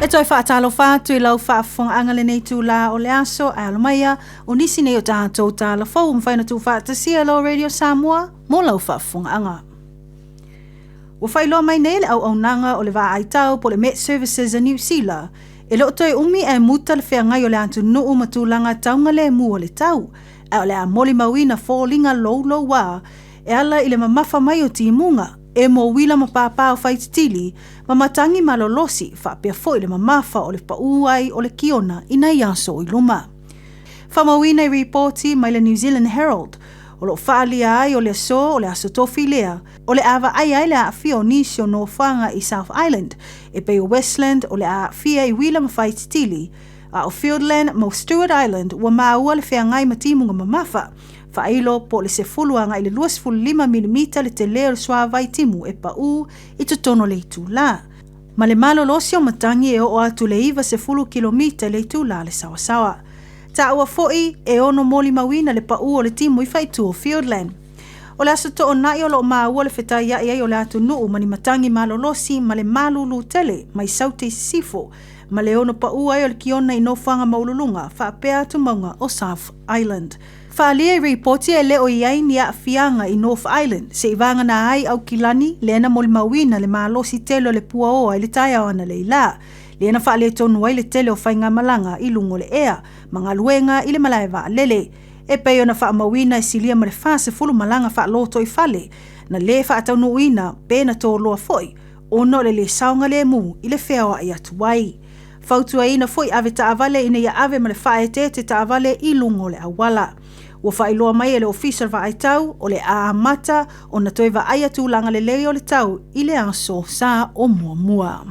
E toe faatalofa atu i lau faafofogaaga lenei itulā o le aso, ae alo maia o nisi nei o tatou tala fou ua mafai ona tuufaatasia e lau Radio Samoa mo lau faafofogaaga. Ua faailoa mai nei le auaunaga o le vaai tau po o le Met Services a Niu Sila, e le o toe umi ae muta le feagai o le atunuu ma tulaga taugalemu o le tau, ae o le a molimauina foliga louloua e ala i le mamafa mai o timuga, emo uila ma pāpā o faititili, ma matagi malolosi, faapea foi le mamafa o le paū ai o le kiona i nai aso i luma. Faamauina i ripoti mai le New Zealand Herald, o lo o faaalia ai o le aso o le aso tofi lea, o le a vaaia ai le aafia o nisi o nofoaga i South Island, e pei o Westland o le a aafia i uila ma faititili, a o Fiordland ma Stewart Island ua maua le feagai ma timuga mamafa, faailo po o le 10 agai i le 25 milimita le tele o le suavai timu e paū i totonu o le itulā, ma le malolosi o matagi e oo atu i le 90 kilomita i le itulā le sawasawa. Taua foi e ono molimauina le paū o le timu i faaitu o Fiordland. O le aso Toonai o lo o maua le fetaiai ai o le atunuu ma ni matagi malolosi ma le malūlū tele mai Saute i Sisifo, ma le ono paū ai o le kiona i nofoaga maualuluga faapea atumauga o South Island. Faaalia i ripoti e le o i ai ni aafiaga i North Island, seivagana ai Aukilani lea na molimauina le malosi tele o le puaoa i le taeao analeila, lea na faaletonu ai le tele o faigamalaga i luga o le ea ma galuega i le malae vaalele. E pei ona faamauina e silia ma le 40 malaga faalotoifale na lē faataunuuina pe na toloa foi ona o le lē saogalemu i le feaoai atu ai. Fautuaina foi ave taavale ina ia ave ma le faaeteete taavale i luga o le auala. Ua faailoa mai e le Ofisa o le Vaaitau o le a amata ona toe vaaia tulaga lelei o le tau i le aso Sa o muamua.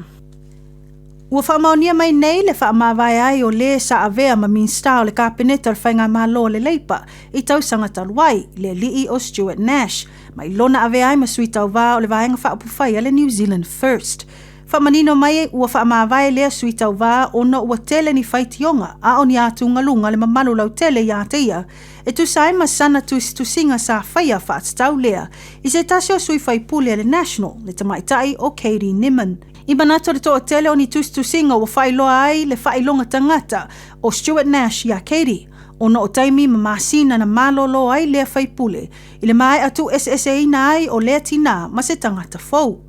Ua faamaonia mai nei le faamavae ai o le sa avea ma Minisita o le Kapeneta o le Faigamalo a le Leipa i tausaga talu ai, le alii o Stuart Nash, mai lona avea ai ma sui tauva o le Vaega Faaupufai a le New Zealand First. Faamanino mai ua faamavae lea sui tauva ona ua tele ni faitioga a o ni atugaluga le mamalu lautele ia te ia e tusa ai ma sana tusitusiga sa faia faatatau lea i se tasi o sui faipule a le National, le tamaitai o Katie Niman. I manatu le toatele o ni tusitusiga ua faailoa ai le faailoga tagata o Stuart Nash iā Katie, ona o taimi ma masina na malolo ai lea faipule i le maea tuueseeseina ai o lea tinā ma se tagata fou.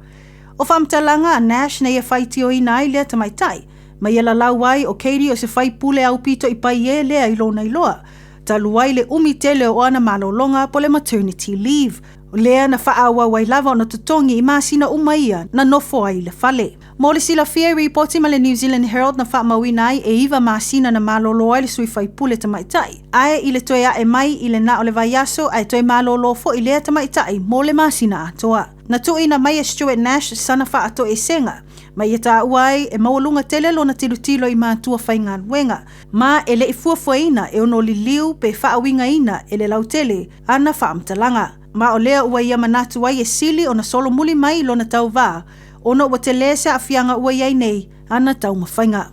O faamatalaga a Nash na ia faitioina ai lea tamaitai, ma ia lalau ai o Katie o se faipule aupito i pai ē lea i lona iloa, talu ai le umi tele o ana malologa po o le maternity leave, lea na faaauau ai lava ona totogi i masina uma ia na nofo ai i le fale. Mo le silafia i ripoti ma le New Zealand Herald na faamauina ai e iva masina na malolo ai le sui faipule tamaitai, ae i le toe ae mai i le na o le vaiaso ae toe malolo foi lea tamaitai mo le masina atoa. Na tuuina mai e Stuart Nash sana faatoesega, ma ia taua ai e maualuga tele lona tilotilo i matua faigaluega, ma e le i fuafuaina e ono liliu pe faauigaina e le lautele ana faamatalaga. Ma o lea ua ia manatu ai e sili ona solomuli mai lona tauva ona ua tele se aafiaga ua i ai nei ana taumafaiga.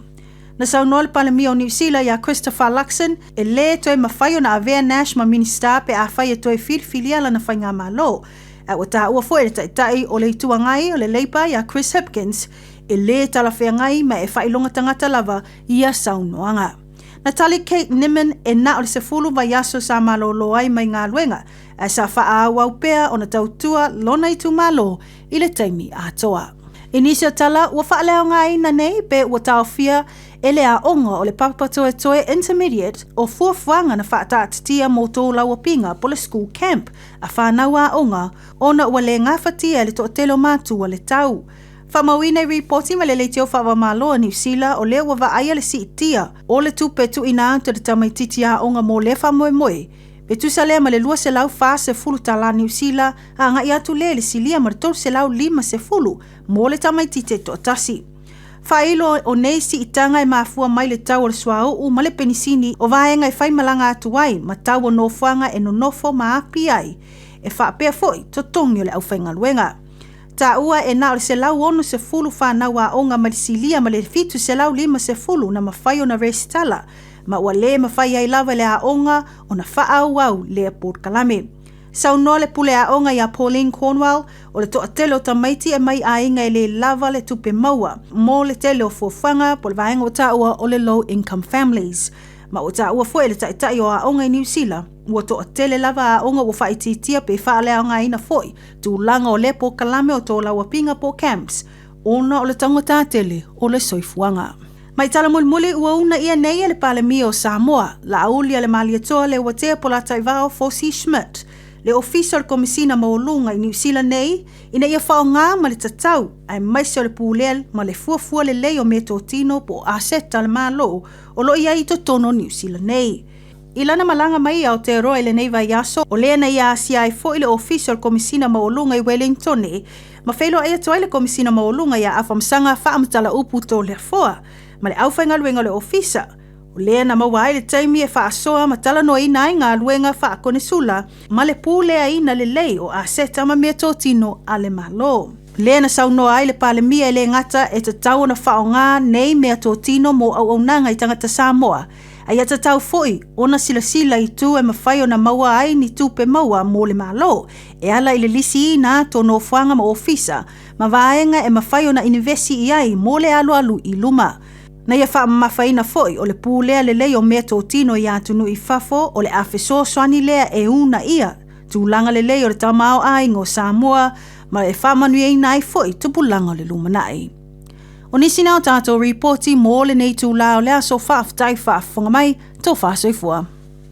Na saunoa le Palemia o Niu Sila iā Christopher Luxon e lē toe mafai ona avea Nash ma Minisita pe afai e toe filifilia lana faigamalo, ae ua taua foi e le Taitai o le Itu Agai o le Labour iā Chris Hipkins e lē talafeagai ma e faailoga tagata lava ia saunoaga. Na tali Kate Niman e na o le 10 vaiaso sa malolo ai mai galuega, ae sa faaauau pea ona tautua lona itumalo i le taimi atoa. I nisi o tala ua faaleaogaina nei pe ua taofia e le aoga o le Papa Toetoe Intermediate o fuafuaga na faataatitia mō tō lauapiga po le school camp a whānau aoga ona ua lē gafatia e le toatele o mātua le tau. Faamauina i ripoti ma le leitio faava-o-Malo a Niu Sila o lea ua vaaia le siitia o le tupe tuuina atu e le tamaitiiti aoga mo lea faamoemoe, pe tusa lea ma le 240 tala Niu Sila agai atu lea i le silia ma le 350 mo le tamaitiiti e toatasi. Faailo o nei siitaga e mafua mai le tau o le suauu ma le penisini o vaega e faimalaga atu ai ma tau o nofoaga e nonofo ma api ai, e faapea foi totogi o le aufaigaluega. Taua e na o le 160 fanau aoga mai le silia ma le 750 na mafai ona resitala, ma ua lē mafai ai lava e le aoga ona faaauau lea polokalame. Saunoa le pule aoga iā Pauline Cornwell, o le toatele o tamaiti e mai aiga e le lava le tupe maua mo le tele o fuafuaga po o le vaega ua taua o le low income families. Ma ua taua foi e le taitai o aoga i Niu Sila, ua toatele lava aoga ua faaitiitia pe faaleaogaina foi tulaga o lea polokalame o tolauapiga po o camps ona o le taugata tele o le soifuaga. Mai tala mulimuli ua uunaia nei e le Palemia o Samoa, Laaulialemalietoa Leuatea Polataivao Fosi Schmidt, le Ofisa o le Komesina Maualuga i Niu Sila nei ina ia faaaoga ma le tatau aemaise o le pulea ma le fuafua lelei o meatotino po o aseta a le Malo o lo o i ai i totonu o Niu Sila nei. I lana malaga mai i Aotearoa i lenei vaiaso, o lea na ia asia ai foi le Ofisa o le Komesina Maualuga i Welingtone ma feiloai atu ai le Komesina Maualuga ia Afamasaga Faamatala-upu Toleafoa ma le aufaigaluega o le Ofisa. O lea na maua ai le taimi e faasoa ma talanoaina ai galuega faakonesula ma le puleaina lelei o aseta ma meatotino a le Malo. Lea na saunoa ai le Palemia e le gata e tatau ona faaaoga nei meatotino mo auaunaga i tagata Samoa, a ia tatau foi ona silasila i itu e mafai ona maua ai ni tupe maua mo le Malo e ala i le lisiina atu o nofoaga ma ofisa ma vaega e mafai ona inivesi i ai mo le alualu i luma. Na ia faamamafaina foi o le pulea lelei o meatotino i atunuu i fafo o le a fesoasoani lea e uunaia tulaga lelei o le tamaoaiga o Samoa ma e faamanuiaina ai foi tupulaga o le lumanai. O nisi na o tatou ripoti mo lenei itula o le aso. Faafetai faafofoga mai, tofa soifua.